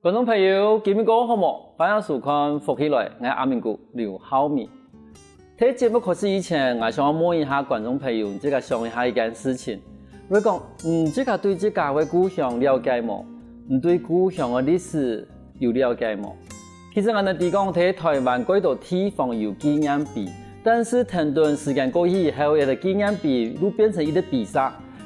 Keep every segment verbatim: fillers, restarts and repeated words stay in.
觀眾朋友，今晡日過好無？歡迎收看《福氣來》，𠊎阿明哥劉浩明。在節目開始以前，𠊎想要問一下觀眾朋友，你自家想一下一件事情。如果講，你自家對自家个故鄉了解無？你對故鄉个歷史有了解無？其實𠊎等知講，在台灣幾多地方有紀念碑，但是跈等時間過去以後，這个紀念碑又變成一個埤石，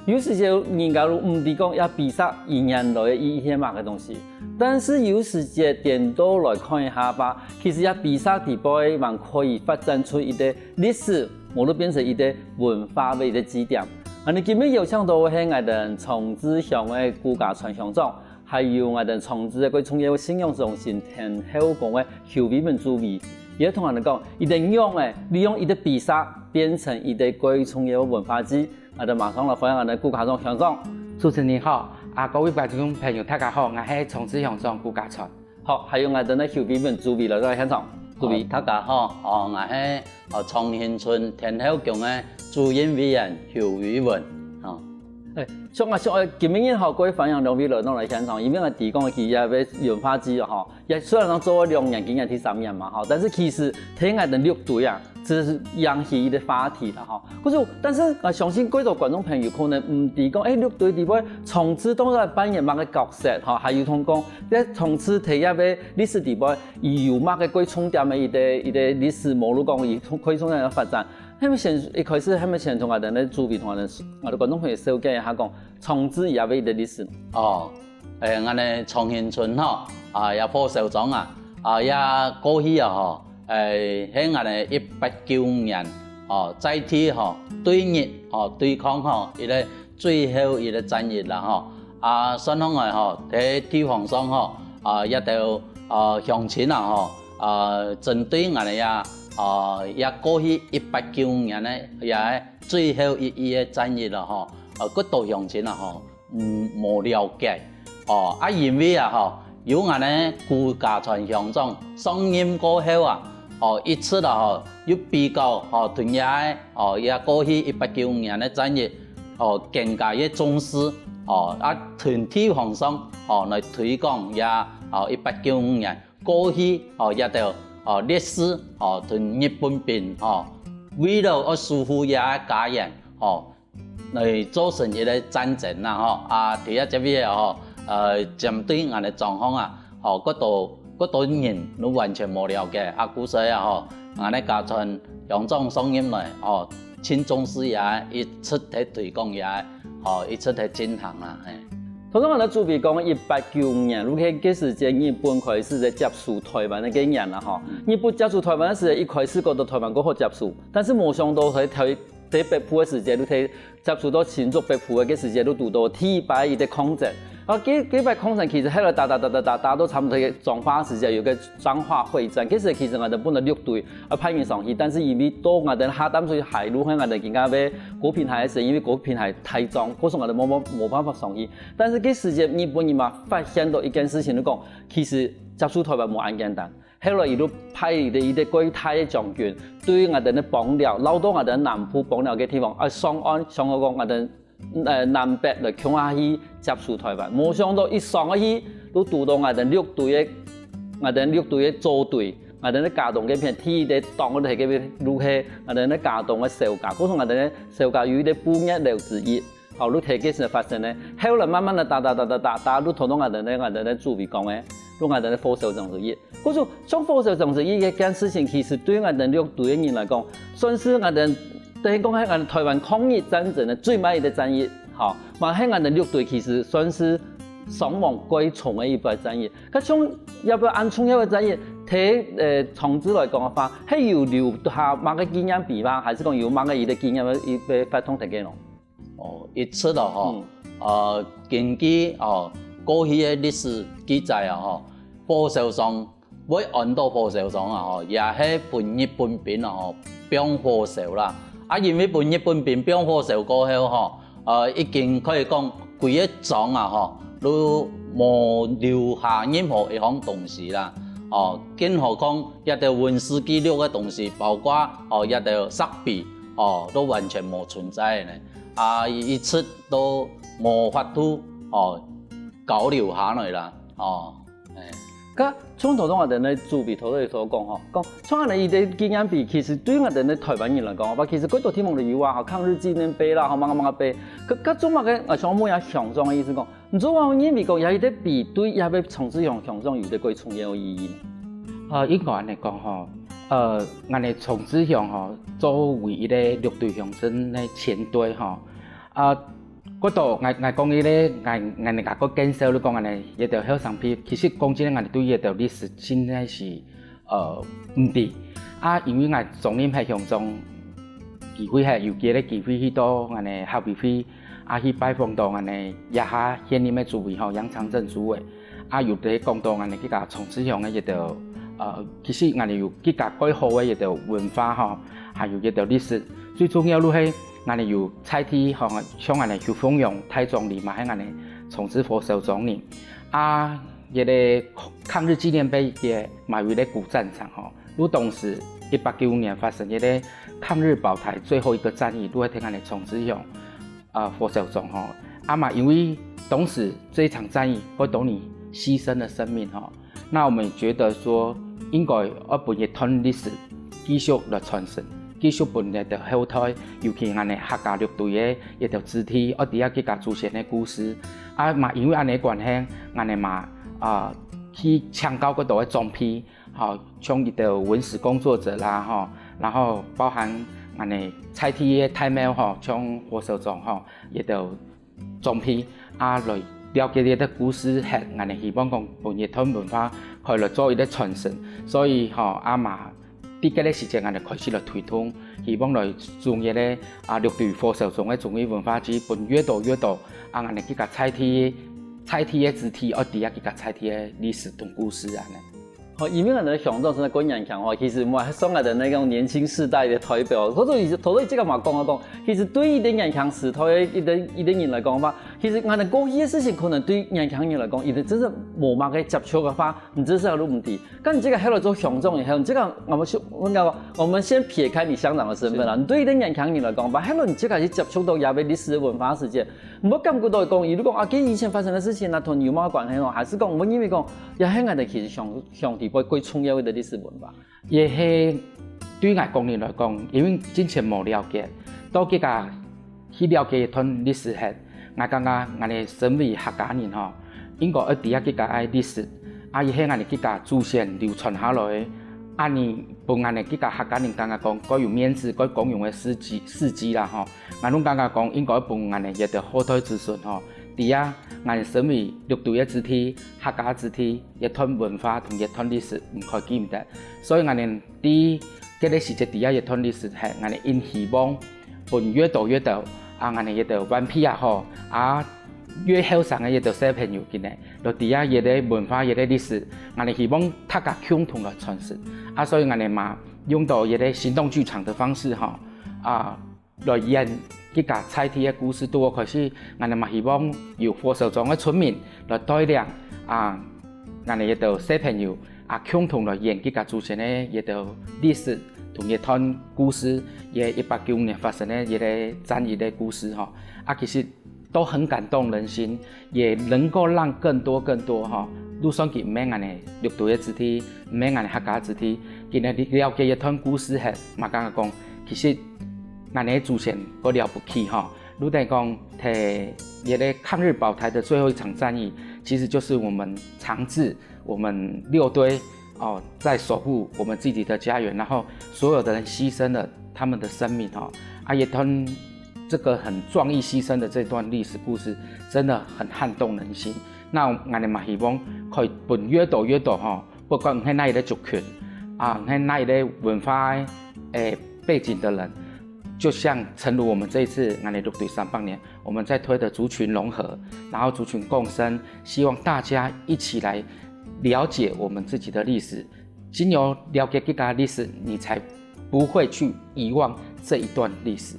有時節人家都毋知講這埤石佢原來个意義係麼个東西，但是有時節顛倒來看一下吧，其實這埤石底背還可以發展出一個歷史，無就變成一個文化个一個據點。恁呢今晡日邀請到个係𠊎等長治鄉个顧家川鄉長，還有𠊎等長治个最重要个信仰中心天后宮个邱偉文主委，佢會同𠊎等講，佢等仰仔利用一個埤石變成一個最重要个文化據。 𠊎兜馬上來歡迎𠊎兜顧家川鄉長。主持人好，啊，各位觀眾朋友，大家好，𠊎係長治鄉長顧家川。好，還有𠊎兜个邱偉文主委來到現場，主委。好，大家好，哦，𠊎係，哦，長興村天后宮个主任委員邱偉文，哦。欸，像啊，像，呃，今晡日吼，各位歡迎兩位來到來現場，因為𠊎知講佢這個文化據吼，也雖然講做了兩年，今年第三年嘛，吼，但是其實在𠊎兜六堆啊， 這係引起一個話題啦，吼。可是，但是，呃，相信幾多觀眾朋友可能毋知講，欸，六堆底背長治到底扮演麼个角色，吼，還有同講，在長治在這個歷史底背，佢有麼个最重點个一個，一個歷史，無就講佢最重點个發展。係毋係先，一開始係毋係先同𠊎兜个主委同𠊎兜，𠊎兜觀眾朋友紹介一下講，長治這個一個歷史。哦， 欸，𠊎兜長興村吼，啊，這火燒庄啊，啊，這過去啊吼，欸，係𠊎兜一八九五年，哦，在地吼，對日，哦，對抗吼，一個最後一個戰役啦吼。啊，算起來吼，在地方上吼，啊，這兜，啊，鄉親啊吼，啊，針對𠊎兜這，啊，這過去一八九五年个，這最後一役个戰役啦吼，啊，幾多鄉親啊吼， 嗯，無了解。哦，啊，因為啊吼，由𠊎兜顧家川鄉長上任過後啊，哦，一直啊吼，又比較吼，同這個，哦，這過去一八九五年个戰役，哦，更加个重視，哦，啊，同地方上，哦，來推廣這，哦，一八九五年過去，哦，這兜，哦，烈士，哦，同日本兵，哦，為了愛守護這個家園，哦， 來造成一個戰爭啦吼。啊，第一隻位吼，呃，針對𠊎个狀況啊，吼，幾多，幾多人都完全無了解。啊，故所啊吼，𠊎个家傳鄉長上任來，吼，盡重視也一直在推廣也，吼，一直在進行啦，嘿。頭先𠊎个主委講，一八九五年，如果該時節日本開始在接收台灣个該年啦吼，日本接收台灣个時節，一開始覺得台灣過好接收，但是無想到在台 在北部个時節，就在接收到新竹北部个，該時節就堵到第一擺一個抗戰。啊，該，該擺抗戰其實後來打打打打打，打到差不多彰化時節有個彰化會戰。該時其實𠊎兜本來六堆愛派人上去，但是因為到𠊎兜下淡水海路，𠊎兜今下个高屏溪个時，因為高屏溪太漲，故所𠊎兜無，無，無辦法上去。但是該時節日本人嘛發現到一件事情，就講其實接收台灣無恁簡單。 後來佢就派佢个一個最大个將軍，對𠊎兜个枋寮，繞到𠊎兜南部枋寮个地方，啊，上岸，想講𠊎兜，呃，南北來共下去接收台灣。無想到一上去，就堵到𠊎兜六堆个，𠊎兜六堆个左堆，𠊎兜个佳冬該片第一個擋个該片路係𠊎兜个佳冬个蕭家，故所𠊎兜个蕭家有一個布業樓之一。 好，就在該時發生呢。後來慢慢个打打打打打打，就拖到𠊎兜呢，𠊎兜呢主委講个，就𠊎兜呢火燒庄之役。故所，像火燒庄之役這件事情，其實對𠊎兜六堆个人來講，算係𠊎兜，等於講係𠊎兜台灣抗日戰爭个最尾一個戰役，吼，嘛係𠊎兜六堆其實算係傷亡最重个一擺戰役。該像，要不要恁重要个戰役，在，呃，長治來講个話，係有留下麼个紀念碑嗎？還係講有麼个一個紀念个一個活動在該咯？ 哦，一直咯吼，呃，根據哦過去个歷史記載啊吼，火燒庄會安到火燒庄啊吼，也係分日本兵啊吼放火燒啦。啊，因為分日本兵放火燒過後吼，呃，已經可以講規個庄啊吼，都無留下任何一項東西啦。哦，更何況這兜文史記錄个東西，包括哦這兜石碑，哦，都完全無存在个呢。 啊，一直都無法度哦交流下來啦，哦。該像頭先𠊎等个主委頭頭所講吼，講像恁樣一个紀念碑，其實對𠊎等个臺灣人來講，吼，其實幾多地方都有啊，吼，抗日紀念碑啦，吼，麼个麼个碑，該該做麼个，呃，像問下鄉長个意思講，你做麼个認為講，這一个碑對這个長治鄉鄉長有一个幾重要个意義呢？呃，應該恁樣講吼，呃，𠊎等長治鄉吼，作為一个六堆鄉鎮个前堆吼，啊，過多，𠊎𠊎講个咧，𠊎𠊎人家个建設，你講恁樣，這兜後生輩，其實講真个，𠊎對這兜歷史真个是，呃，毋知。啊，因為𠊎上任係鄉長，機會係有幾个機會去到恁樣客委會，啊，去拜訪到恁樣這下現任个主委吼，楊長鎮主委。 啊，有在講到𠊎等自家長治鄉个這兜，呃，其實𠊎等有自家蓋好个這兜文化吼，還有這兜歷史。最重要就係𠊎等有在地吼，像𠊎等邱鳳陽大總理嘛，係𠊎等長治火燒莊人。啊，這个抗日紀念碑个嘛有一个古戰場吼，就當時一八九五年發生這个抗日保臺最後一个戰役，就係在𠊎等長治鄉 啊，火燒莊吼。啊嘛，因為當時這一場戰役，好多人犧牲了生命吼。那我們覺得說，應該愛分這段歷史繼續來傳承，繼續分這兜後代，尤其𠊎等客家六堆个這兜子弟，愛知影自家祖先个故事。啊嘛，因為恁樣个關係，𠊎等嘛，啊，去請教較多个長輩， 吼，像這兜文史工作者啦，吼，然後包含𠊎等在地个大廟吼，像火燒莊吼，這兜長輩啊，來了解這个故事，係𠊎等希望講分這段文化可以來做一个傳承。所以吼，啊嘛，在該个時節，𠊎等開始來推動，希望來將這个啊，六堆火燒莊个忠義文化祭，分越多越多啊，𠊎等自家在地，在地个子弟，愛知影自家在地个歷史同故事恁樣。 吼，因為𠊎等鄉長係過年輕吼，其實𠊎還算𠊎等該種年輕世代个代表。頭頭以頭頭這个嘛講啊講，其實對於一个年輕時代个一个一个人來講个話，其實𠊎等過去个事情可能對年輕人來講，佢等真係無麼个接觸个話，你真係都毋知。但你這个後來做鄉長以後，你這个𠊎們先，𠊎講，我們先撇開你鄉長的身份啦，你對一个年輕人來講吧，後來你這个去接觸到這个歷史文化个時節， 毋會感覺到講，佢就講啊，佢以前發生个事情啊，同你有麼个關係哦？還係講，毋會因為講，這係𠊎等其實上上底背最重要个歷史文化。也係對𠊎個人來講，因為之前無了解，到這个去了解一段歷史後，𠊎感覺𠊎等身為客家人吼，應該愛知影這个个歷史，啊，也係𠊎等這个祖先流傳下來个，啊，你分𠊎等這个客家人感覺講，較有面子，較光榮个事蹟，事蹟啦吼。 𠊎攏感覺講應該分𠊎等這兜後代子孫吼，知影𠊎等身為六堆个子弟、客家子弟，這段文化同這段歷史毋可以記毋得。所以𠊎等在這个時節知影這段歷史，係𠊎等因希望分越多越多啊，𠊎等這兜晚輩也好啊，越後生个這兜小朋友今日，就知影這个文化、這个歷史，𠊎等希望大家共同來傳承。啊，所以𠊎等嘛用到這个行動劇場个方式吼，啊， 來演這个在地个故事，對𠊎開始，𠊎等嘛希望由火燒庄个村民來帶領啊，𠊎等這兜小朋友啊，共同來演這个祖先个這兜歷史同這段故事，這一八九五年發生个這个戰役个故事吼。啊，其實都很感動人心，也能夠讓更多更多吼，就算佢毋係𠊎等六堆个子弟，毋係𠊎等客家子弟，今日了解這段故事後，嘛感覺講，其實 𠊎等个祖先較了不起吼。就等於講，在這个抗日保臺个最後一場戰役，其實就是我們長治，我們六堆哦，在守護我們自己的家園，然後所有的人犧牲了他們的生命吼。啊，這段這个很壯烈犧牲的這段歷史故事，真的很撼動人心。那𠊎等嘛希望可以分越多越多吼， 不管你係哪一个族群，啊，你係哪一个文化个，誒，背景的人，就像誠如我們這一次𠊎等六堆三百年，我們在推的族群融合，然後族群共生，希望大家一起來了解我們自己的歷史。經由了解這个歷史，你才不會去遺忘這一段歷史。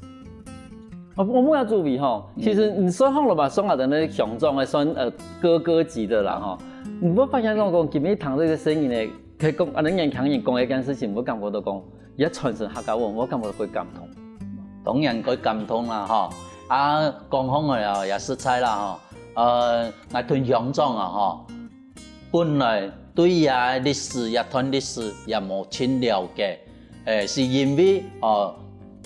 哦，𠊎問下主委吼，其實你算好了吧，算𠊎等个鄉長个算，呃，哥哥級的啦吼。你會發現講，講今日聽這个聲音呢，佢講，啊，恁年輕人講一件事情，會感覺到講，也傳承客家文化，會感覺到會感動。當然會感動啦吼。啊，講好个啊，也實在啦吼。呃，𠊎同鄉長啊吼，本來對這歷史，這段歷史也無盡了解，欸，係因為，哦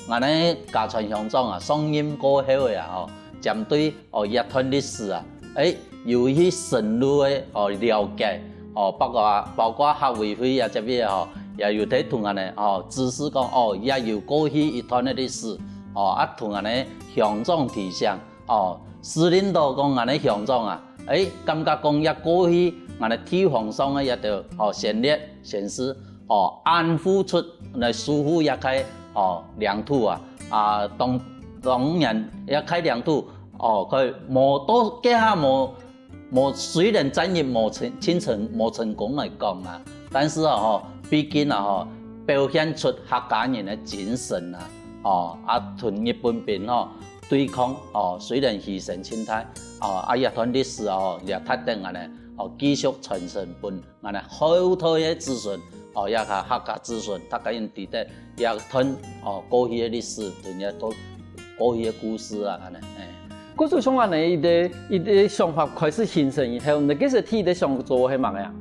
，𠊎等家傳鄉長啊，上任過後啊，吼，針對，哦，這段歷史啊，欸，有去深入个，哦，了解，哦，包括，包括客委會啊，這位吼，也有在同𠊎等，哦，指示講，哦，也有過去一段个歷史，哦，啊，同𠊎等鄉長提醒， 哦，使令到講𠊎等鄉長啊，欸，感覺講這過去𠊎等地方上个這兜，哦，先烈先師，哦，恁付出來守護這塊，哦，領土啊，啊，當，當然這塊領土，哦，佢無到這下無，無，雖然戰役無成，進程無成功來講啊，但是啊，吼，畢竟啊，吼，表現出客家人个精神啊，哦，啊，同日本兵吼， 對抗，哦，雖然犧牲盡大，哦，啊，這段歷史哦，也值得𠊎等，哦，繼續傳承分𠊎等後代个子孫，哦，也係客家子孫，大家應知得這段，哦，過去个歷史，同這過，過去个故事啊，恁呢，欸。故事從恁呢一個，一個想法開始形成以後，你該時第一個想做个係麼个啊？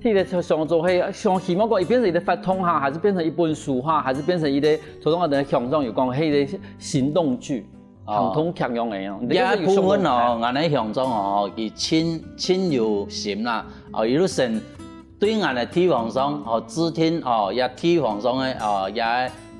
第一個想做係想希望講，佢變成一個活動哈，還係變成一本書哈，還係變成一個，頭先𠊎等鄉長有講，係一個行動劇，哦，行動劇樣个哦。這部分哦，𠊎等鄉長哦，佢盡，盡有心啦，哦，佢就先對𠊎等地方上，哦，制定，哦，這地方上个，哦，這，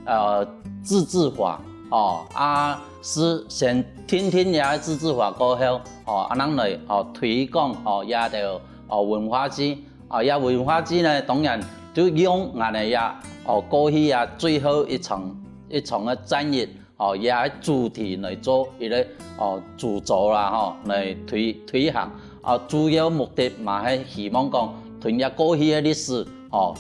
呃，自治法，哦，啊，係先定定這自治法過後，哦，啊，恁樣來，哦，推廣，哦，這兜，哦，文化祭， 啊，這文化祭呢，當然就用𠊎等這，哦，過去啊最後一場，一場个戰役，哦，這个主題來做一個，哦，主軸啦，吼，來推，推行。啊，主要目的嘛係希望講，同這過去个歷史，哦，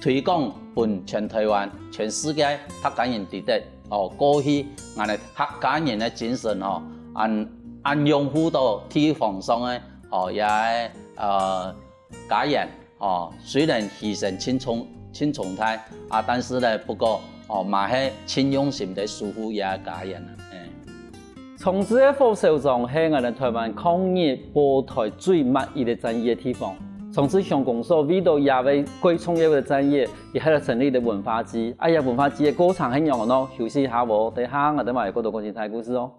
推廣分全臺灣、全世界客家人知得，哦，過去𠊎等客家人个精神，吼，恁，恁擁護到地方上个，哦，這个，呃， 家園，哦，雖然犧牲盡重，盡重大，啊，但是呢，不過，哦，嘛係盡用心个守護這个家園啊，欸。長治个火燒庄係𠊎等臺灣抗日保臺最末一個戰役个地方。長治鄉公所為著這位最重要个戰役，佢還來成立个文化祭。啊，這文化祭个過程係仰般呢？休息一下哦，等下𠊎等嘛有更多更精彩个故事哦。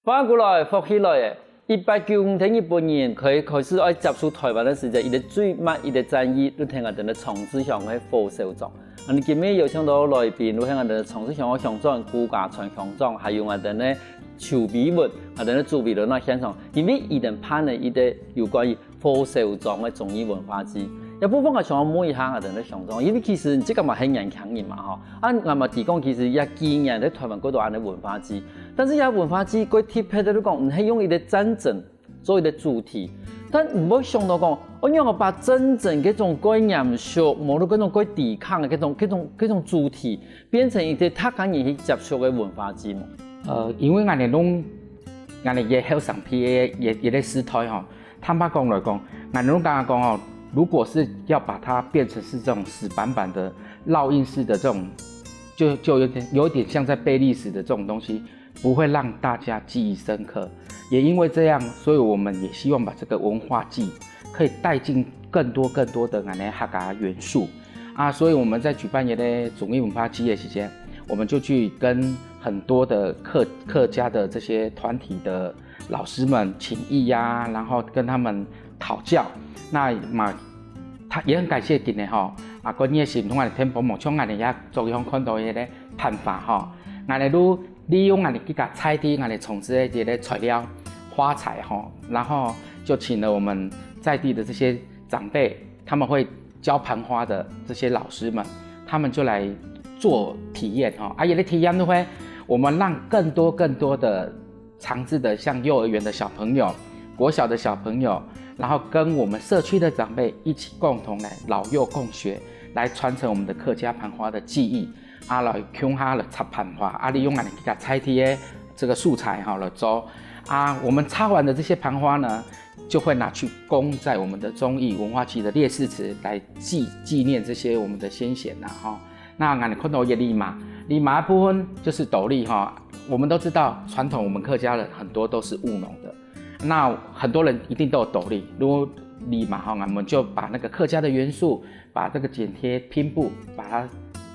翻過來，福氣來了！一八九五天日本人開，開始愛接收臺灣个時節，佢个最末一個戰役，就在𠊎等个長治鄉个火燒庄。𠊎等今晡日邀請到來賓，就係𠊎等个長治鄉个鄉長顧家川鄉長，還有𠊎等个邱美文，𠊎等个主委來到現場，因為佢等辦了一個有關於 火燒庄个忠義文化祭。這部分𠊎想愛問一下𠊎等个鄉長，因為其實你自家嘛係年輕人嘛吼，啊，𠊎嘛知講其實這幾年在臺灣過多恁樣文化祭，但是這文化祭過特別个，就講毋係用一個戰爭做一個主題，但毋會想到講，哦，仰般把戰爭這種過嚴肅，無論這種過抵抗个這種，這種，這種主題，變成一個大家人去接觸个文化祭無？呃，因為𠊎等攏，𠊎等也後生批个，也，也在時代吼， 坦白講來講，𠊎攏感覺講哦，如果是要把它變成是這種死板板的、烙印式的這種，就，就有點，有點像在背歷史的這種東西，不會讓大家記憶深刻。也因為這樣，所以我們也希望把這個文化祭可以帶進更多更多的𠊎等客家元素。啊，所以我們在舉辦一個忠義文化祭个時間，我們就去跟很多的客，客家的這些團體的 老師們請益呀，然後跟他們討教。那嘛，他也很感謝今日吼，啊，个熱心同𠊎等添幫忙，像𠊎等也照樣看到一個辦法吼，𠊎等就利用𠊎等自家在地𠊎等從事的這些材料、花材吼，然後就請了我們在地的這些長輩，他們會教盤花的這些老師們，他們就來做體驗吼，啊，也來體驗就會，我們讓更多更多的 長治的像幼兒園的小朋友、國小的小朋友，然後跟我們社區的長輩一起共同來老幼共學，來傳承我們的客家盤花的技藝，啊，來共下來插盤花，啊，利用𠊎等自家在地个这个素材哈来做啊。我们插完的这些盘花呢，就会拿去供在我们的忠义文化祭的烈士祠来纪纪念这些我们的先贤呐哈。那俺看到一个立马，立马部分就是斗笠哈，我们都知道传统我们客家人很多都是务农的，那很多人一定都有斗笠。如果立马哈，我们就把那个客家的元素，把这个剪贴拼布，把它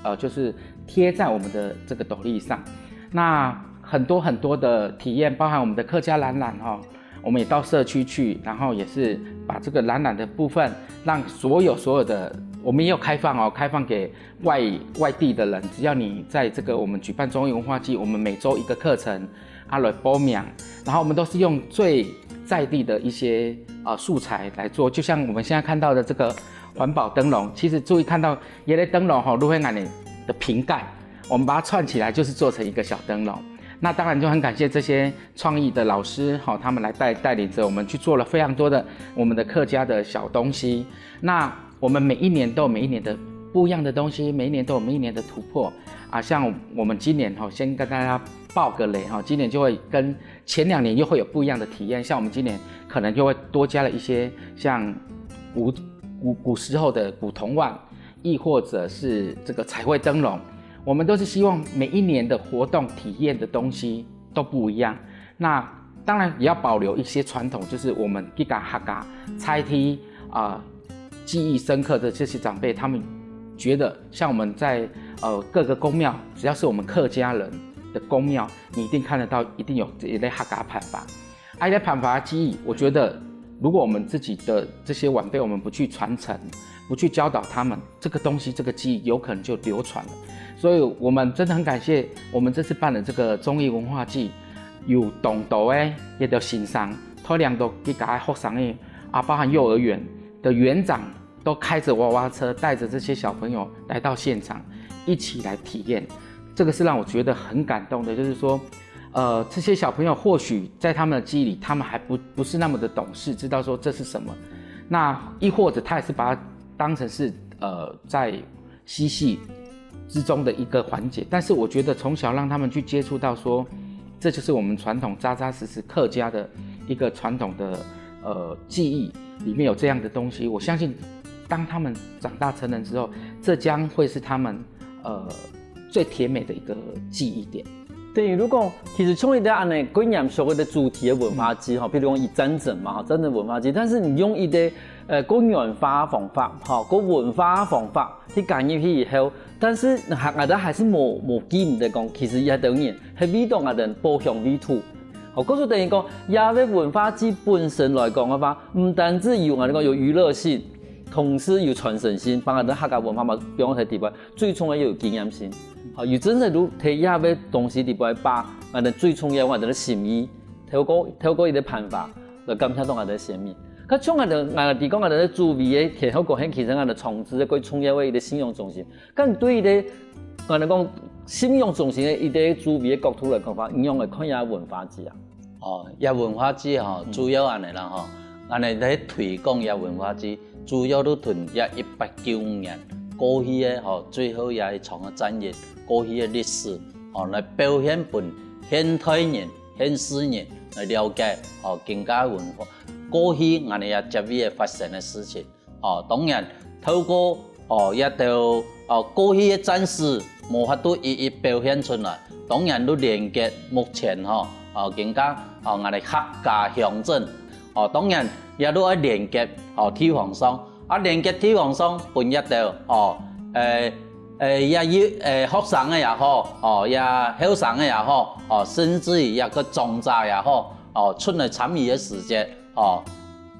呃就是贴在我们的这个斗笠上。那很多很多的体验，包含我们的客家染染哈，我们也到社区去，然后也是把这个染染的部分，让所有所有的我们也有开放哦，开放给外外地的人，只要你在这个我们举办忠义文化祭，我们每周一个课程，啊来报名，然后我们都是用最在地的一些呃素材来做，就像我们现在看到的这个环保灯笼，其实注意看到有的灯笼吼，如果你的瓶盖，我们把它串起来，就是做成一个小灯笼。那当然就很感谢这些创意的老师哈，他们来带带领着我们去做了非常多的我们的客家的小东西。那我们每一年都有每一年的不一样的东西，每一年都有每一年的突破啊。像我们今年哈，先跟大家爆个雷哈，今年就会跟前两年又会有不一样的体验。像我们今年可能就会多加了一些像古古古时候的古铜碗，亦或者是这个彩绘灯笼。我们都是希望每一年的活动体验的东西都不一样。那当然也要保留一些传统，就是我们自家客家在地啊、记忆深刻的这些长辈，他们觉得像我们在呃各个公庙，只要是我们客家人的公庙，你一定看得到，一定有这一类客家盘花。啊，一类盘花的记忆，我觉得如果我们自己的这些晚辈，我们不去传承，不去教导他们，这个东西，这个记忆有可能就流传了。所以我们真的很感谢我们这次办的这个忠义文化祭，有当多个一个先生，带领到自家个学生个，啊，包含幼儿园的园长都开着娃娃车，带着这些小朋友来到现场，一起来体验。这个是让我觉得很感动的，就是说，呃，这些小朋友或许在他们的记忆里，他们还不不是那么的懂事，知道说这是什么。那亦或者他也是把它当成是呃在嬉戏之中的一个环节。但是我觉得从小让他们去接触到说，这就是我们传统扎扎实实客家的一个传统的呃记忆，里面有这样的东西。我相信，当他们长大成人之后，这将会是他们呃最甜美的一个记忆点。等于如果其实从一个安尼个严肃个主题的文化祭哈，比如讲以战争嘛哈，战争文化祭，但是你用一个呃个原化方法哈，个文化方法去加入去以后，但是还俺都还是无无记唔得讲，其实也等于系为到俺等保乡卫土。好，故所等于讲，也个文化祭本身来讲个话，毋单止有俺讲有娱乐性，同时有传承性，帮俺等客家文化嘛，放在地方。最重要有纪念性。好，有真正如提下个东西地方，把俺等最重要俺等个心意，透过透过一个办法来感谢到俺等个生命。可像俺等俺等讲俺等个主位个天后国现，其实俺等重置个最重要个一个信仰中心。但对一个俺等讲信仰中心个一个主位个角度来讲话，你用来看一下文化祭啊。哦，也文化祭吼，主要安尼啦吼，安尼咧推广也文化祭，主要都同也一八九五年过去个吼，最后也一场个战役过去个历史，吼来表现分现代人、现世人来了解吼更加文化过去安尼也接位个发生个事情。 哦，当然透过哦一兜哦过去个战史，无法度一一表现出来。当然，都连结目前吼哦更加哦，俺个客家乡镇哦，当然也都爱连结哦地方上，啊连结地方上分一兜哦，诶诶也有诶学生个也好，哦也后生个也好，哦甚至于一个长者也好，哦出来参与个时节，哦。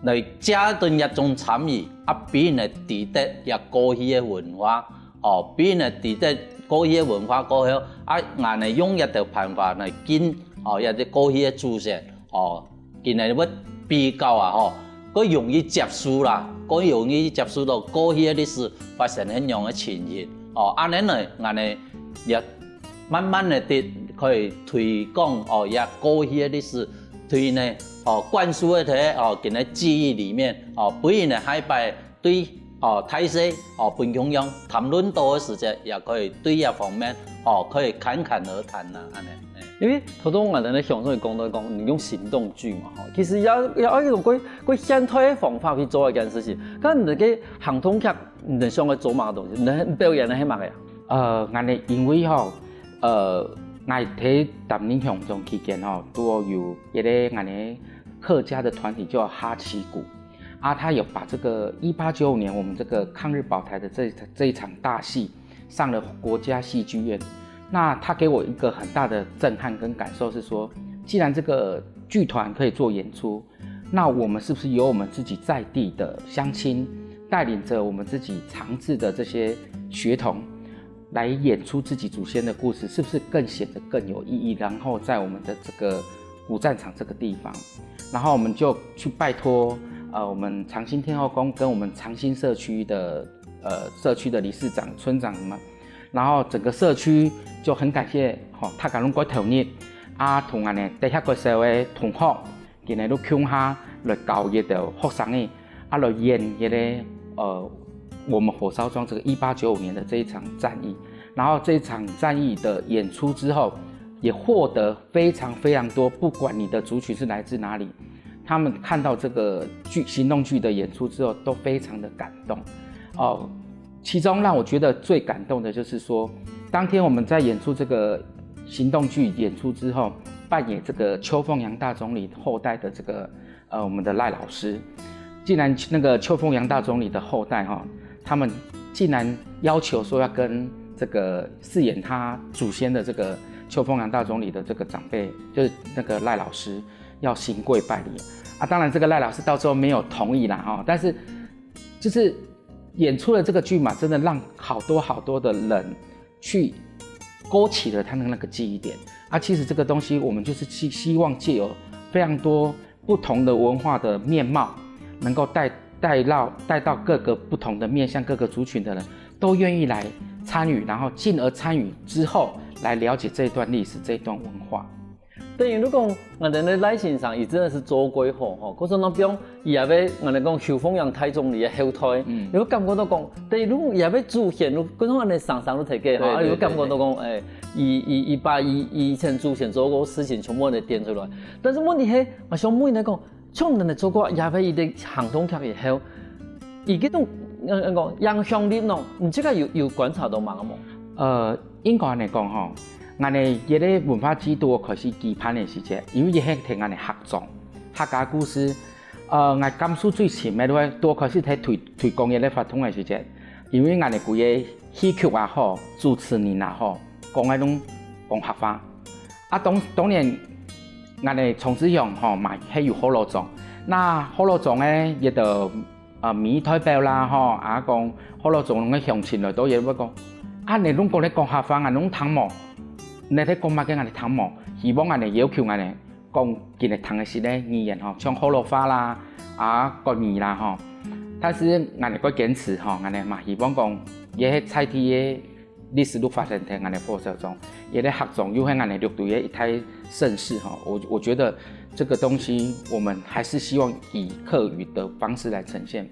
来加顿一种参与，啊，比人知得也过去个文化，哦，比人知得过去个文化过后，啊，俺呢用一个办法来跟，哦，一个过去个祖先，哦，今日要比较啊，吼，更容易接受啦，更容易接受到过去个历史发生个样个情形，哦，安尼呢，俺呢也慢慢的的可以推广，哦，也过去个历史。 对呢，哦，灌输个在哦，今个记忆里面，哦，不然呢，下一摆对哦，大事哦，分共样谈论到个时节，也可以对这方面哦，可以侃侃而谈呐，安尼。因為頭頭𠊎等个鄉長講到講，你用行動劇嘛，吼，其實也也愛用過過現代个方法去做一件事情。該你个行動劇，你等想愛做麼个東西？你等表演个係麼个啊？呃，𠊎等因為吼，呃，𠊎在擔任鄉長期間吼，都有一个𠊎等客家的團體叫哈奇谷，啊，他有把這個一八九五年我們這個抗日保台的這這一場大戲上了國家戲劇院。那他給我一個很大的震撼跟感受是說，既然這個劇團可以做演出，那我們是不是由我們自己在地的鄉親帶領著我們自己長治的這些學童來演出自己祖先的故事，是不是更顯得更有意義？然後在我們的這個古戰場這個地方，然後我們就去拜託呃我們長興天后宮跟我們長興社區的呃社區的理事長、村長什麼，然後整個社區就很感謝吼，大家攏過投入啊，同𠊎等在遐个社會同學，今日都共下來教一个學生个，啊來演一个呃我們火燒庄這個一八九五年的這一場戰役，然後這一場戰役的演出之後，也獲得非常非常多，不管你的族群是來自哪裡，他們看到這個劇行動劇的演出之後，都非常的感動。哦，其中讓我覺得最感動的就是說，當天我們在演出這個行動劇演出之後，扮演這個邱鳳陽大總理後代的這個呃我們的賴老師，竟然那個邱鳳陽大總理的後代哈，他們竟然要求說要跟這個飾演他祖先的這個邱鳳陽大總理的這個長輩，就是那個賴老師要行跪拜禮啊。當然這個賴老師到最後沒有同意啦哈，但是就是演出了這個劇嘛，真的讓好多好多的人去勾起了他的那個記憶點。啊，其實這個東西我們就是希希望藉由非常多不同的文化的面貌，能夠帶帶到帶到各個不同的面向、各個族群的人都願意來參與，然後進而參與之後來了解這一段歷史、這一段文化。等於如果𠊎等个賴先生，佢真的是做過吼，吼，可是呢，比如佢也會𠊎等講邱鳳陽大總理个後代，嗯，你會感覺到講，等於如果也會祖先，如果講恁樣生生都提个吼，對，啊，你會感覺到講，對，對，對。哎，佢佢佢把佢以前祖先做過个事情全部來點出來。但是問題係，𠊎想問你講，像你等做過也會一个行動劇以後，佢這種呃呃講影響力喏，你自家有有觀察到麼个無？呃，應該恁樣講吼， 𠊎等這个文化祭都開始舉辦个時節，因為這係聽𠊎等客庄、客家故事，呃，𠊎感受最深个就係都開始在推推廣這个活動个時節，因為𠊎等歸个戲曲也好，主持人也好，講个攏講客話。啊，當當然，𠊎等莊子鄉吼嘛係有學老庄，那學老庄个這个 啊，民意代表啦吼，啊講學老庄个鄉親來到也會講，啊你攏過來講客話，𠊎攏聽無，你在講麼个𠊎聽無，希望𠊎等要求𠊎等講佢等聽得識个語言吼，像學老話啦，啊國語啦吼。但是𠊎等過堅持吼，𠊎等嘛希望講，也係在地个 歷史都發生在𠊎等火燒庄，也在客庄又係𠊎等六堆个一大盛事哈。我我覺得這個東西，我們還是希望以客語的方式來呈現。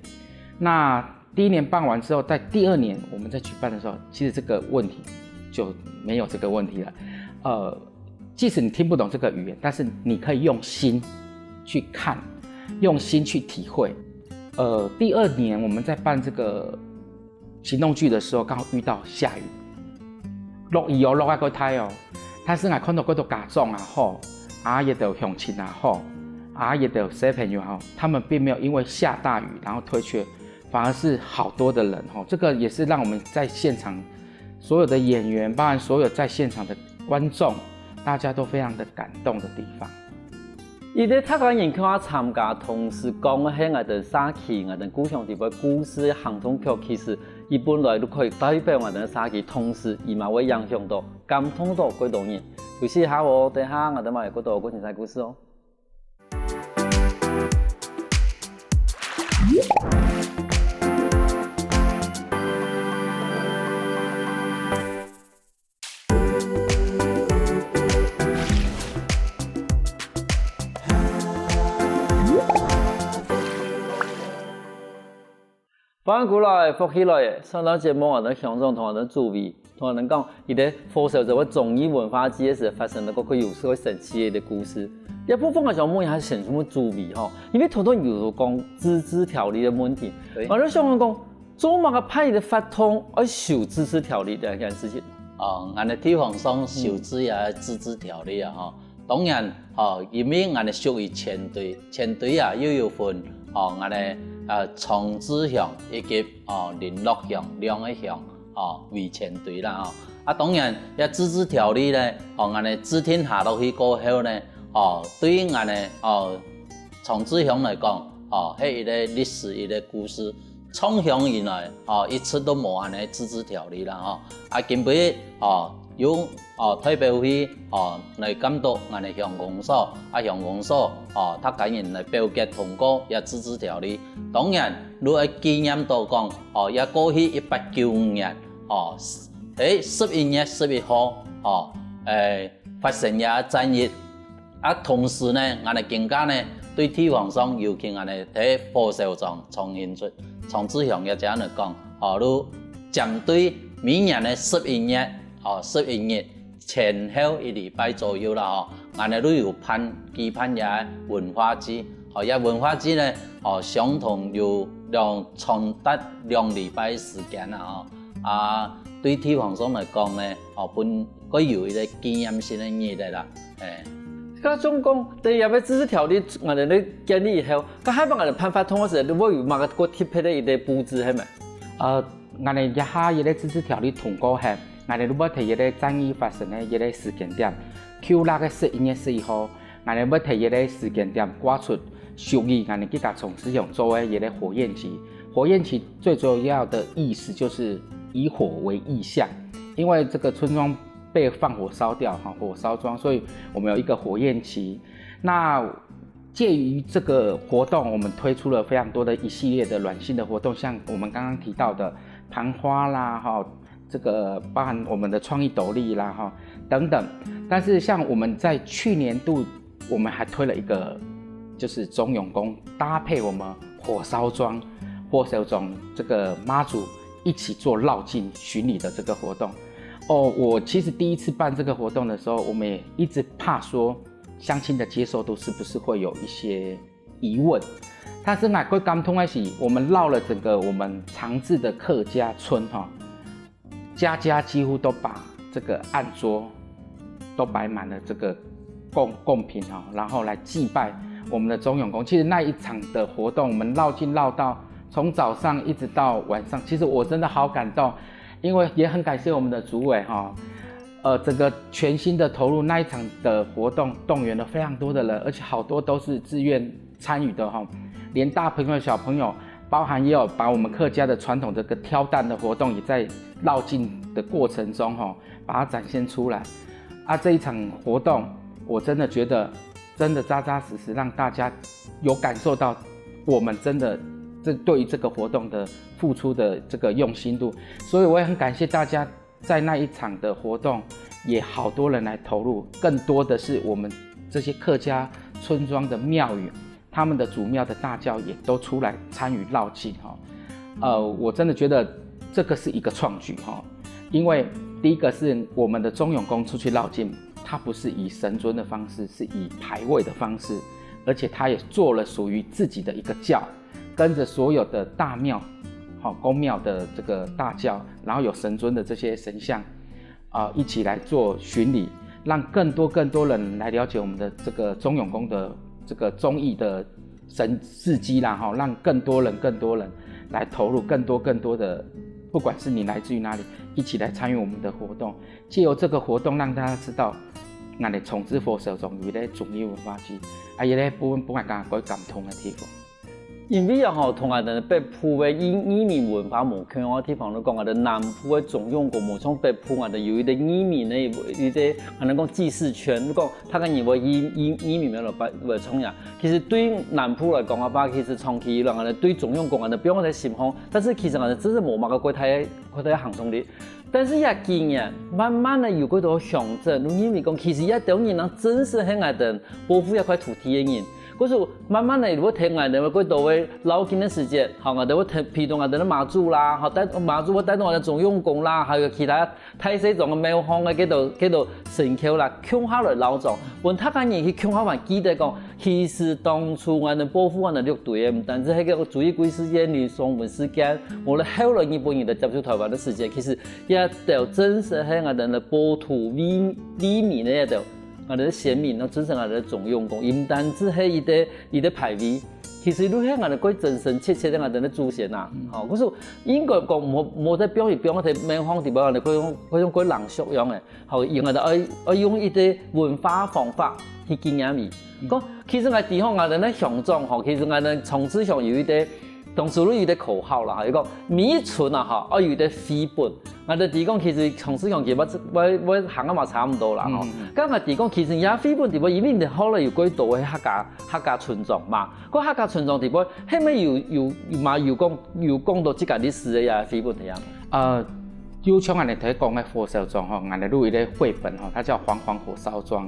那第一年辦完之後，在第二年我們再舉辦的時候，其實這個問題就沒有這個問題了。呃，即使你聽不懂這個語言，但是你可以用心去看，用心去體會。呃，第二年我們在辦這個 行動劇的時候剛好遇到下雨，落雨哦，落啊過大哦。但是𠊎看到該兜家長也好，啊這兜鄉親也好，啊這兜小朋友也好，他們並沒有因為下大雨然後退卻，反而是好多的人吼。這個也是讓我們在現場所有的演員，包含所有在現場的觀眾，大家都非常的感動的地方。 佢兜客家人客話參加，同時講个係𠊎兜社區、𠊎兜故鄉底背故事个行動劇，其實佢本來就可以代表𠊎兜社區，同時佢嘛會影響到、感動到幾多人。有時下哦，等下𠊎兜嘛有幾多个精彩故事哦。 歡迎過來，福氣來了！上段節目𠊎兜鄉長同𠊎兜主委可能講，佢个火燒庄个忠義文化祭个時發生了个有時个神奇个故事。這部分𠊎想問一下，先生个主委吼，因為頭頭有講自治條例个問題，對𠊎就想講，做麼个派个法通愛修自治條例這件事情？哦，𠊎个地方上修制也自治條例啊，吼。當然，吼，因為𠊎个屬於前堆，前堆啊又有分，吼，𠊎个呃長治鄉以及哦麟洛鄉兩个鄉，吼為前堆啦，吼。啊，當然，這自治條例呢，吼，𠊎个制定下落去過後呢，吼，對𠊎个哦長治鄉來講，吼，係一个歷史一个故事。 創鄉以來，吼，一直都無恁呢自治條例啦，吼。啊，今晡日，吼，有，吼，代表去，吼，來監督𠊎个鄉公所，啊，鄉公所，吼，大家人來表決通過這自治條例。當然，你愛紀念到講，吼，這過去一八九五年，吼，誒，十一月十一號，吼，誒，發生這戰役。 啊，同時呢，𠊎个今下呢，對地方上，尤其𠊎个在火燒庄、長興村、長治鄉這隻來講，吼，就針對每年个十一月，吼，十一月前後一禮拜左右啦，吼，𠊎个就有辦舉辦這文化祭，吼，這文化祭呢，吼，相同有兩長達兩禮拜時間啦，吼，啊，對地方上來講呢，吼，分 該有一个紀念性个日仔啦，誒。該總講，對這个自治條例，𠊎兜建立以後，該下擺𠊎兜辦法通个時，你會有麼个過特別个一个布置，係無？呃，𠊎兜這下一个自治條例通過後，𠊎兜就會在一个戰役發生个一个時間點，舊曆个十一月十一號，𠊎兜會在一个時間點掛出屬於𠊎兜自家長治鄉做个一个火焰旗。火焰旗最主要的意思就是以火為意象，因為這個村莊 被放火燒掉，哈，火燒庄，所以我們有一個火焰旗。那介於這個活動，我們推出了非常多的一系列的軟性的活動，像我們剛剛提到的盤花啦，哈，這個包含我們的創意斗笠啦，哈，等等。但是像我們在去年度，我們還推了一個，就是忠勇宮搭配我們火燒庄、火燒庄這個媽祖一起做遶境巡禮的這個活動。 哦，我其實第一次辦這個活動的時候，我們也一直怕說鄉親的接受度是不是會有一些疑問。但是𠊎最感動的是，我們繞了整個我們長治的客家村哈，家家幾乎都把這個案桌都擺滿了這個供供品哈，然後來祭拜我們的忠勇宮。其實那一場的活動，我們遶境遶到從早上一直到晚上，其實我真的好感動，因為也很感謝我們的主委哈，呃，整個全心的投入那一場的活動，動員了非常多的人，而且好多都是自願參與的哈，連大朋友小朋友，包含也有把我們客家的傳統這個挑擔的活動也在遶境的過程中哈，把它展現出來。啊，這一場活動，我真的覺得真的扎扎實實讓大家有感受到我們真的這對於這個活動的付出的這個用心度，所以我也很感謝大家在那一場的活動也好多人來投入，更多的是我們這些客家村莊的廟宇，他們的祖廟的大轎也都出來參與遶境哈。呃，我真的覺得這個是一個創舉哈，因為第一個是我們的忠勇宮出去遶境，它不是以神尊的方式，是以牌位的方式，而且它也做了屬於自己的一個轎，跟著所有的大廟，好，宮廟的這個大轎，然後有神尊的這些神像，啊，一起來做巡禮，讓更多更多人來了解我們的這個忠勇宮的這個忠義的神事蹟啦，哈，讓更多人更多人來投入更多更多的，不管是你來自於哪裡，一起來參與我們的活動，藉由這個活動讓大家知道，𠊎兜忠義火燒庄有一個忠義文化祭，啊，這個部分本來講過感動的地方。 因為啊吼，同𠊎兜北部个義義民文化無共樣个地方，你講𠊎兜南部个忠勇宮無像北部，𠊎兜有一個義民个一個，可能講祭祀圈，你講大家認為義義義民个來來創呀。其實對南部來講个話，其實長期以來，𠊎兜對忠勇宮，𠊎兜放在心項，但是其實𠊎兜真係無麼个過大過大行動力。但是這幾年，慢慢个有幾多鄉鎮，你認為講，其實這兜人呢，真係係𠊎兜保護這塊土地个人。故所慢慢个，你會聽𠊎兜个過多个遶境个時節，吼，𠊎兜會聽，譬如𠊎兜个媽祖啦，吼，帶媽祖會帶動𠊎兜个忠勇宮啦，還有其他大細莊个廟方个該兜該兜神轎啦，共下來遶莊，分大家人去共下還記得講，其實當初𠊎兜保護𠊎兜六堆个，毋單止係該朱一貴事件、林爽文事件，無論後來日本人來接收臺灣个時節，其實這兜真實係𠊎兜个保土為為民个這兜。 𠊎兜个先民，正式𠊎兜个忠勇宮，毋單止係一個一個牌位，其實就係𠊎兜過真真切切个𠊎兜个祖先啊。吼，故所應該講無無在放一放在廟方底背，𠊎兜可以用可以用過冷縮樣个，吼，𠊎兜愛愛用一個文化方法去紀念佢。講其實𠊎知吼，𠊎兜个鄉長吼，其實𠊎兜長治鄉有一個 當初有一個口號啦，有講每一村啊，吼，愛有一個繪本。𠊎兜知講，其實長治鄉其實會會會行啊嘛差毋多啦，吼。嗯。該𠊎知講，其實這繪本底背，因為你後來有幾多个客家客家村莊嘛，該客家村莊底背，係毋係有有有嘛有講有講到自家歷史个這繪本个樣？呃，就像𠊎兜頭講个火燒莊吼，𠊎兜有一個繪本吼，它叫《煌煌火燒莊》。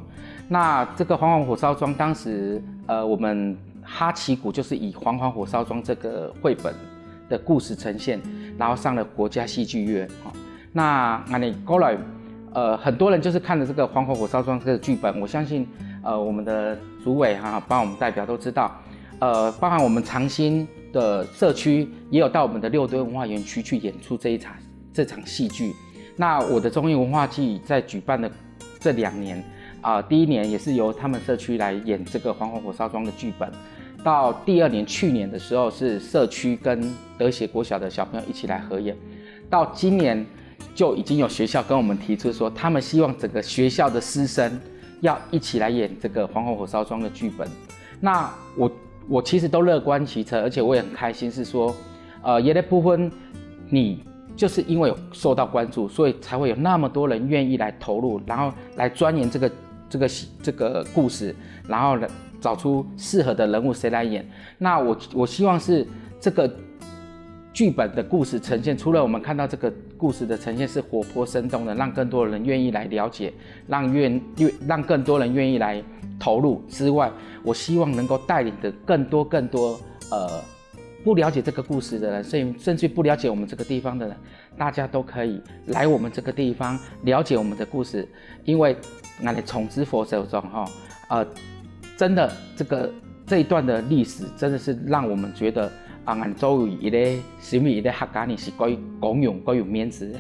那這個《煌煌火燒莊》當時，呃，我們哈奇谷就是以《煌煌火燒莊》這個繪本的故事呈現，然後上了國家戲劇院。哦，那𠊎兜過來，呃，很多人就是看了這個《煌煌火燒莊》這個劇本，我相信，呃，我們的主委哈，包括我們代表都知道，呃，包含我們長興的社區也有到我們的六堆文化園區去演出這一場這場戲劇。那我的中英文化季在舉辦的這兩年，啊，第一年也是由他們社區來演這個《煌煌火燒莊》的劇本，到第二年，去年的時候是社區跟德協國小的小朋友一起來合演，到今年就已經有學校跟我們提出說，他們希望整個學校的師生要一起來演這個《煌煌火燒莊》的劇本。那我我其實都樂觀其成，而且我也很開心，是說，呃，有的部分你就是因為有受到關注，所以才會有那麼多人願意來投入，然後來鑽研這個這個這個故事，然後來找出適合的人物誰來演。那我我希望是這個劇本的故事呈現，除了我們看到這個故事的呈現是活潑生動的，讓更多人願意來了解，讓願願讓更多人願意來投入之外，我希望能夠帶領的更多更多呃不了解這個故事的人，甚甚至不了解我們這個地方的人，大家都可以來我們這個地方了解我們的故事，因為𠊎兜長治火燒莊吼，呃，真的這個這一段的歷史真的是讓我們覺得啊，𠊎兜做一個身為一個客家人是該光榮、該有面子个。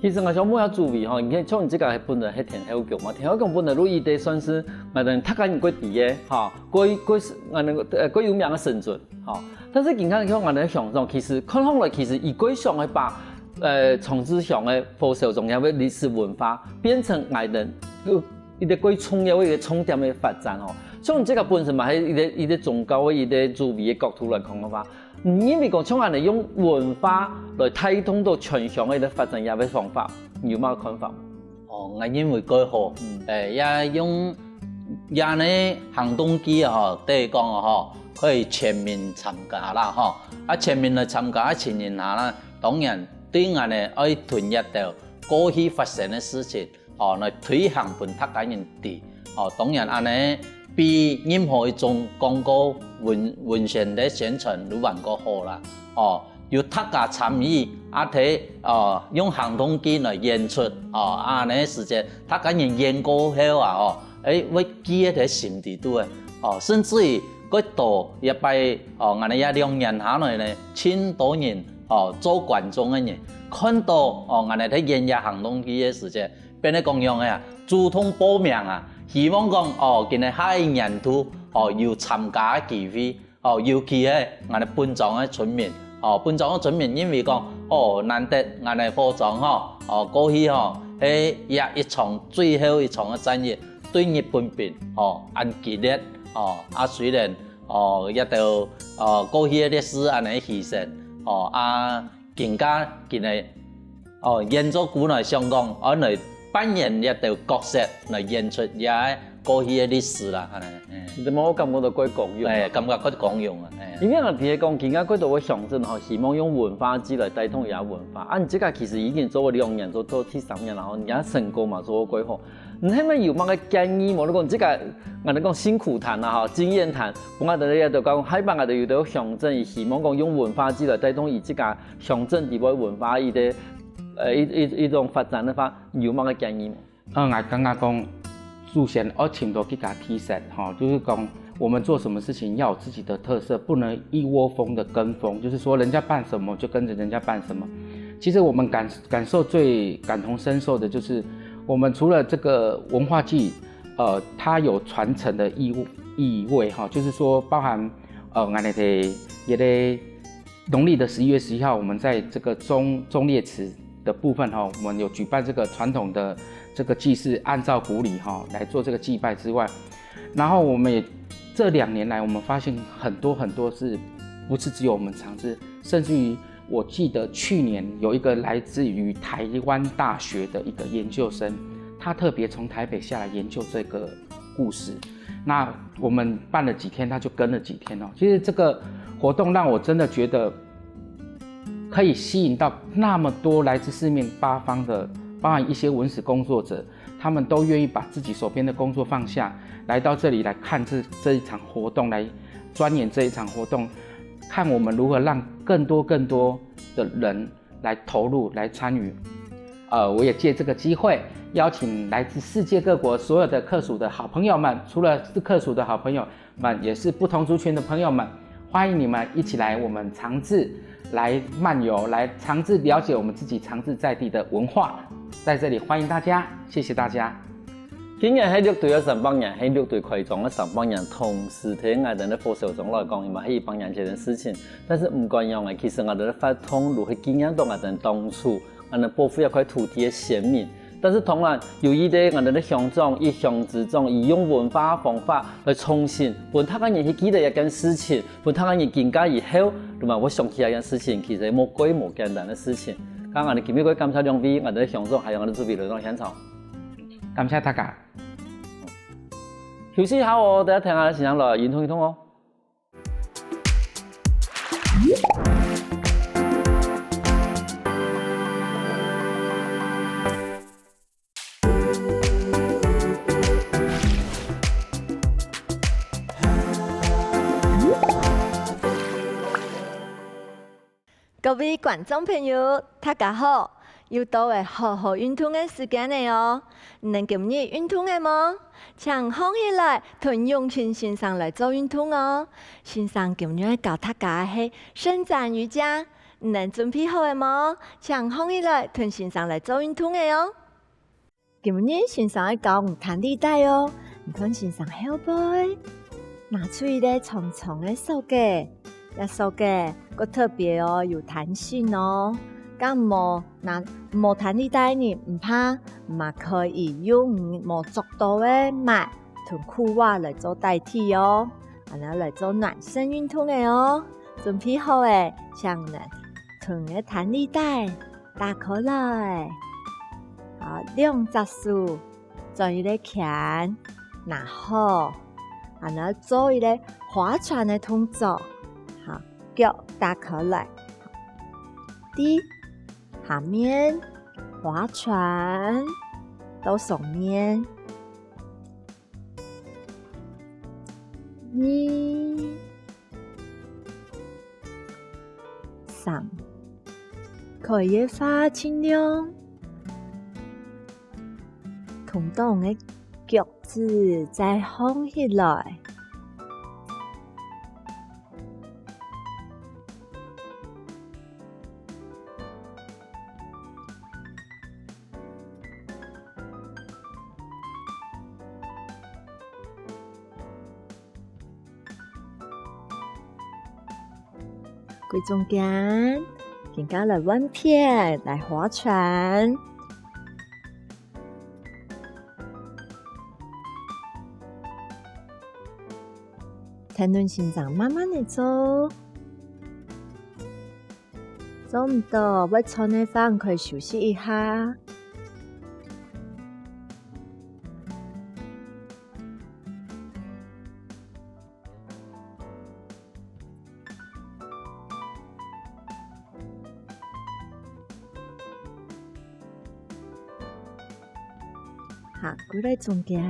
其實𠊎想問下主委吼，你看像你這個本來係天后宮嘛，天后宮本來就一個算是𠊎兜客家人過知个，吼，過過𠊎兜呃過有名个神尊，吼。但是今看像𠊎兜鄉長，其實看上來其實佢過想愛把呃長治鄉个火燒莊个歷史文化變成𠊎兜一個過重要个一個重點个發展吼。像你這個本身嘛，係一個一個宗教个一個主委个角度來講个話， 你認為講像恁仔用文化來帶動到全鄉个發展个方法，你有麼个看法？哦，𠊎認為蓋好。嗯。誒，也用這呢行動劇啊，吼，等於講啊，吼，可以全民參加啦，吼。啊，全民來參加，啊，全民下啦，當然對𠊎呢愛同這兜過去發生个事情， 哦，來推行分大家人知。哦，當然恁仔比任何一種廣告文文宣个宣傳都還過好啦。哦，有大家參與，啊，在哦用行動劇來演出，哦，恁仔時節，大家人演過後啊，哦，誒，會記得在心底肚个。哦，甚至於過多一擺，哦，恁仔這兩年下來呢，盡多人哦做觀眾个人，看到哦，恁仔在演這行動劇个時節， 變做講樣个啊，主動報名啊，希望講哦，今年下一年度哦有參加个機會，哦，尤其係𠊎兜本莊个村民，哦，本莊个村民認為講哦，難得𠊎兜火莊吼，哦，過去吼，係這一場最後一場个戰役，對日本兵吼恁激烈，哦，啊，雖然哦，這兜哦過去个烈士恁仔犧牲，哦，啊， 更加今仔哦，演做古來想講，愛來扮演這兜角色來演出這過去个歷史啦，恁仔。你知無？我感覺到蓋光榮。誒，感覺蓋光榮啊，誒。因為𠊎知講，今下蓋多个鄉鎮吼，希望用文化祭來帶動這文化。啊，你這個其實已經做了兩年，做做第三年，然後你也成功嘛，做到蓋好。你係毋係有麼个建議無？你講這个，𠊎等講辛苦談啊，吼，經驗談，分𠊎等這兜講，下擺𠊎等有兜鄉鎮，佢希望講用文化祭來帶動佢自家鄉鎮底背文化一个，呃，一一一種發展个話，你有麼个建議無？ 呃，𠊎感覺講，首先愛尋到自家特色，吼，就是講我們做什麼事情要有自己的特色，不能一窩蜂的跟風，就是說人家辦什麼就跟著人家辦什麼。其實我們感感受最感同身受的就是，我們除了這個文化祭，呃，它有傳承的意義意味哈，就是說包含呃，𠊎等在一个農曆的十一月十一號，我們在這個忠忠烈祠的部分哈，我們有舉辦這個傳統的這個祭祀，按照古禮哈來做這個祭拜之外，然後我們也這兩年來，我們發現很多很多是不是只有我們長治，甚至於我記得去年有一個來自於台灣大學的一個研究生，他特別從台北下來研究這個故事。那我們辦了幾天，他就跟了幾天哦。其實這個活動讓我真的覺得可以吸引到那麼多來自四面八方的，包含一些文史工作者，他們都願意把自己手邊的工作放下，來到這裡來看這這一場活動，來鑽研這一場活動，看我們如何讓更多更多的人来投入、来参与。呃，我也借这个机会，邀请来自世界各国所有的客属的好朋友们，除了是客属的好朋友们，也是不同族群的朋友们，欢迎你们一起来我们长治来漫游，来长治了解我们自己长治在地的文化。在这里欢迎大家，谢谢大家。今年係六堆个上半年，係六堆開張个上半年，同時在𠊎等个火燒庄來講，嘛係一百年前个事情。但是毋管樣个，其實𠊎等个活動都係紀念到𠊎等當初 𠊎等保護這塊土地个先民。但是當然，有一个𠊎等个鄉長、一鄉之長，佢用文化方法來創新，分大家人去記得這件事情，分大家人更加以後，同埋會想起這件事情，其實無蓋無簡單个事情。剛剛𠊎等今日个感謝兩位，𠊎等个鄉長還有𠊎等主委來到現場。感謝大家。休息一下哦，等下聽下先生來運動運動哦。 各位觀眾朋友，大家好！又到了好好運動个時間了哦！你等今日運動了無？請䟘起來，同永清先生來做運動哦！先生今日愛教大家个係伸展瑜伽，你等準備好了無？請䟘起來，同先生來做運動了哦！ 今日先生愛教你彈力帶哦，你看先生後背，拿出一个長長个索仔，這索仔較特別哦，有彈性哦。敢無拿無彈力帶呢？毋怕，嘛可以用你無著到个襪同褲襪來做代替哦。恁樣來做暖身運動个哦。準備好了，請你同个彈力帶 打開來。好，兩隻手做一个圈，拿好，然後做一个划船个動作。好，腳打開來，第下面划船到上面，二 三，可以个話盡量同當个腳趾再䟘起來。 歸中間，今下來換片，來划船。天倫先生慢慢仔做。 做毋到，會喘个話，可以休息一下。下歸來中間。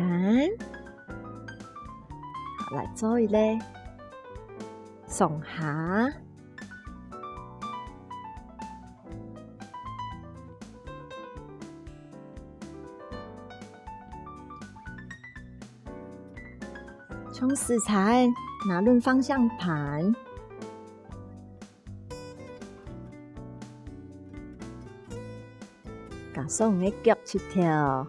好，來做一個上下。 像時差，拿等方向盤，加上你个腳膝頭。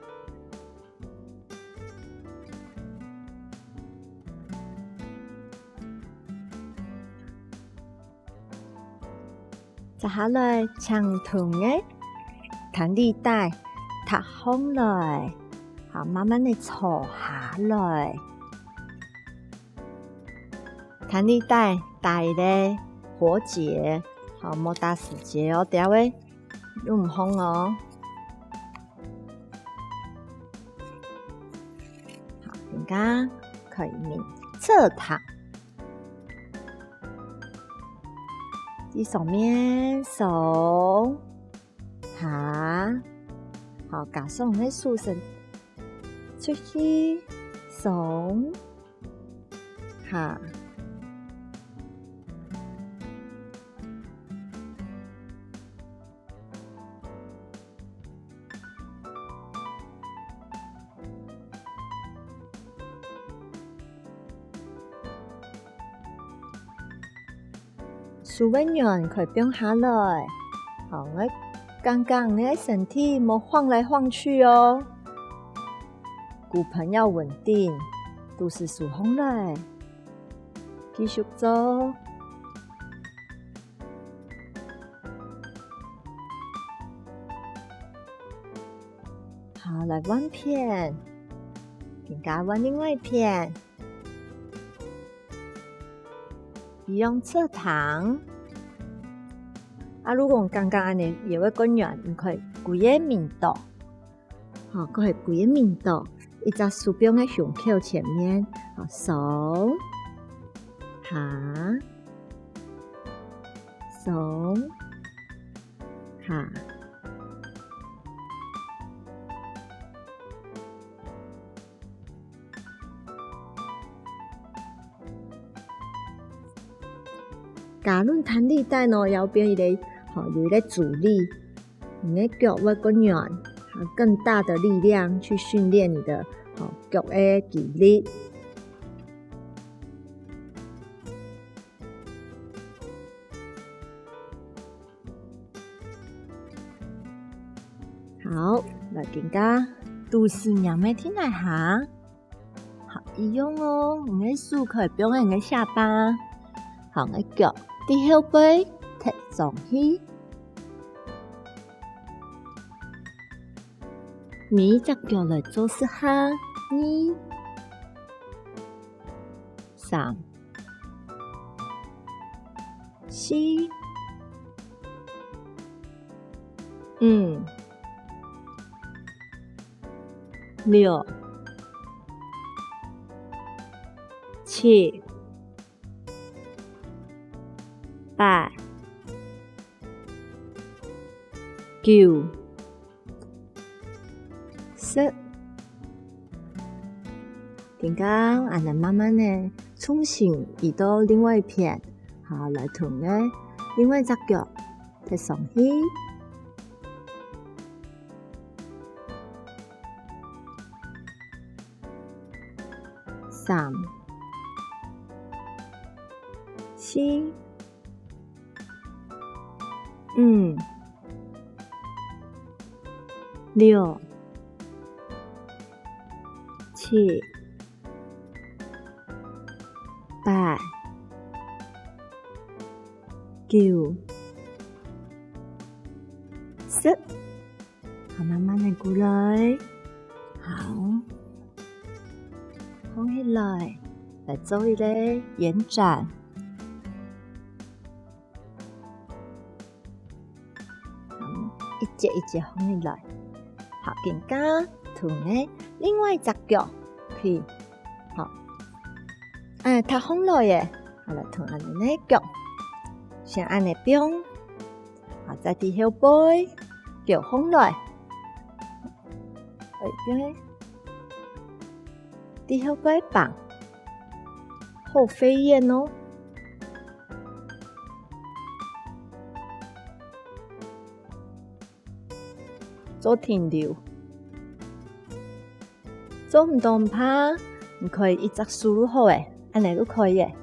接下來，請同你个彈力帶搭䟘來，好，慢慢个坐下來。彈力帶帶咧活結，好，莫打死結哦，等下會用毋䟘哦。好，人家可以面側躺。 在上面上下，好，加上你个手伸出去上下。 手个軟可以放下來。好，愛感覺你个身體莫晃來晃去哦。骨盆要穩定，肚屎收䟘來。繼續做。好，來換片，今下換另外一片。 一樣側躺。啊，如果感覺恁樣腰會較軟，你可以歸个面倒，吼，可以歸个面倒，一隻手放在胸口前面，吼，上下，上下。 加等彈力帶呢，也變一個，吼，有一個阻力，你个腳會更軟，有更大的力量去訓練你的，吼，腳个肌力。 好，來，今下肚屎仰仔定來行。好，一樣哦，你个手可以放在你个下巴。好，你个腳在後背，踢上去。每一隻腳來做十下，二、三、 四、五、六、七、八、九、 十。今下，恁樣慢慢仔重新移到另外一片，好，來同个另外一隻腳踢上去。三、四、 五、六、七、八、九、十。 好，慢慢仔過來。好，䟘起來，來做一個延展。好，一節一節䟘起來。好，今下同个另外一隻腳，可以，好，哎，踏䟘來耶。好，來同恁樣个腳，先恁樣放，好，再在後背，腳䟘來。 哎，放个在後背放，好飛燕哦。做停留。做毋到毋怕，你可以一隻手就好咧，恁仔就可以咧。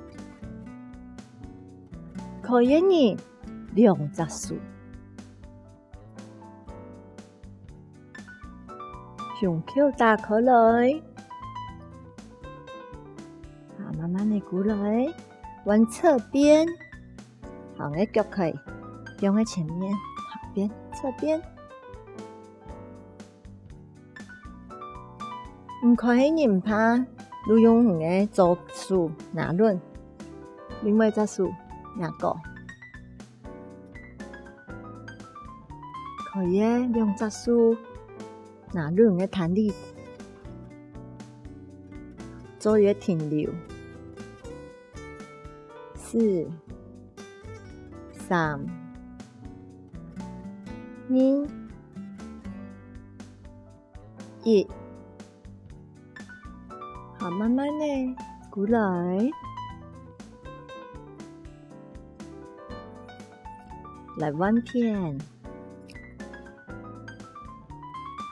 可以个人，兩隻手。 胸口打開來，好，慢慢仔跍來，換側邊，好，𠊎腳可以放在前面，好，變側邊。毋可以个人毋怕，就用你个左手拿穩，另外一隻手拿高。 可以个，兩隻手拿穩个彈力，做一個停留。四、三、二、一。好，慢慢仔跍來。來換片。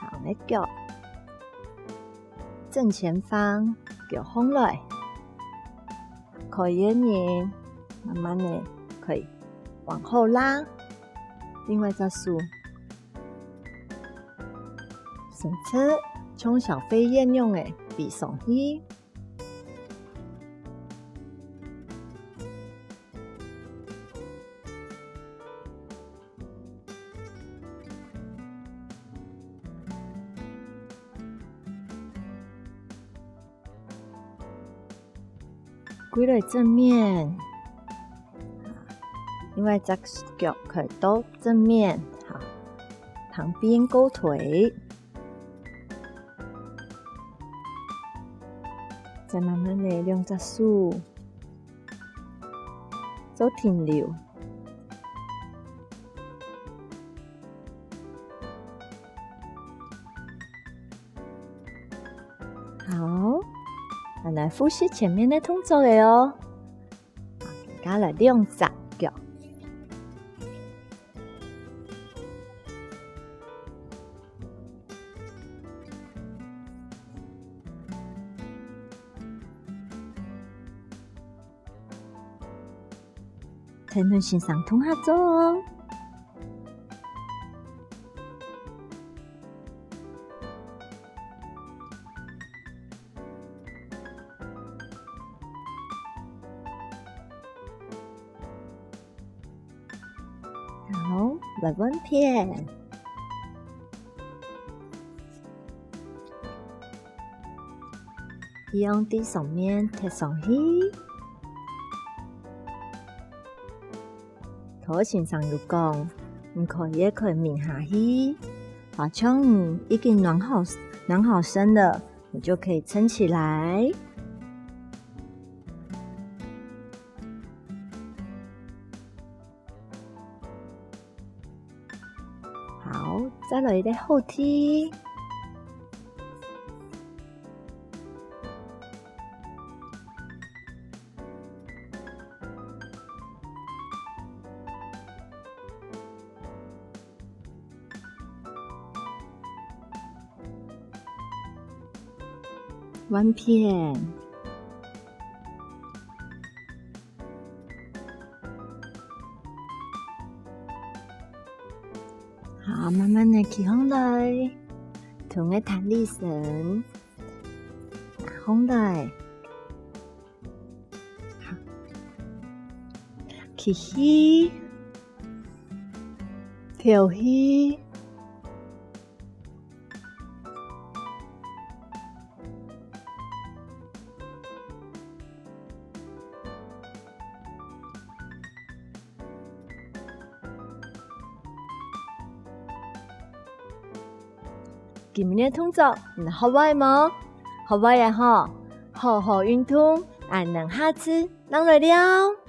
好，你腳正前方，腳䟘來。可以个人，慢慢仔可以往後拉。另外一隻手 伸直，像小飛燕樣仔飛上去。歸來正面，另外一隻腳可以到正面，好，旁邊勾腿。再慢慢仔兩隻手做停留。 好，𠊎來複習前面个動作仔哦。好，大家來兩隻腳。 跈等先生共下做哦。好，來換片。 一樣在上面貼上去。頭先生有講，你可以，可以抿下去，好像你已經暖好，暖好身了，你就可以撐起來。 好，再來一個後踢。換片。 好，慢慢仔企䟘來，同个彈力繩拿䟘來。好，吸氣，敨氣。 今日个動作，你學會無？學會了吼，好好運動，恁樣下次正來尞。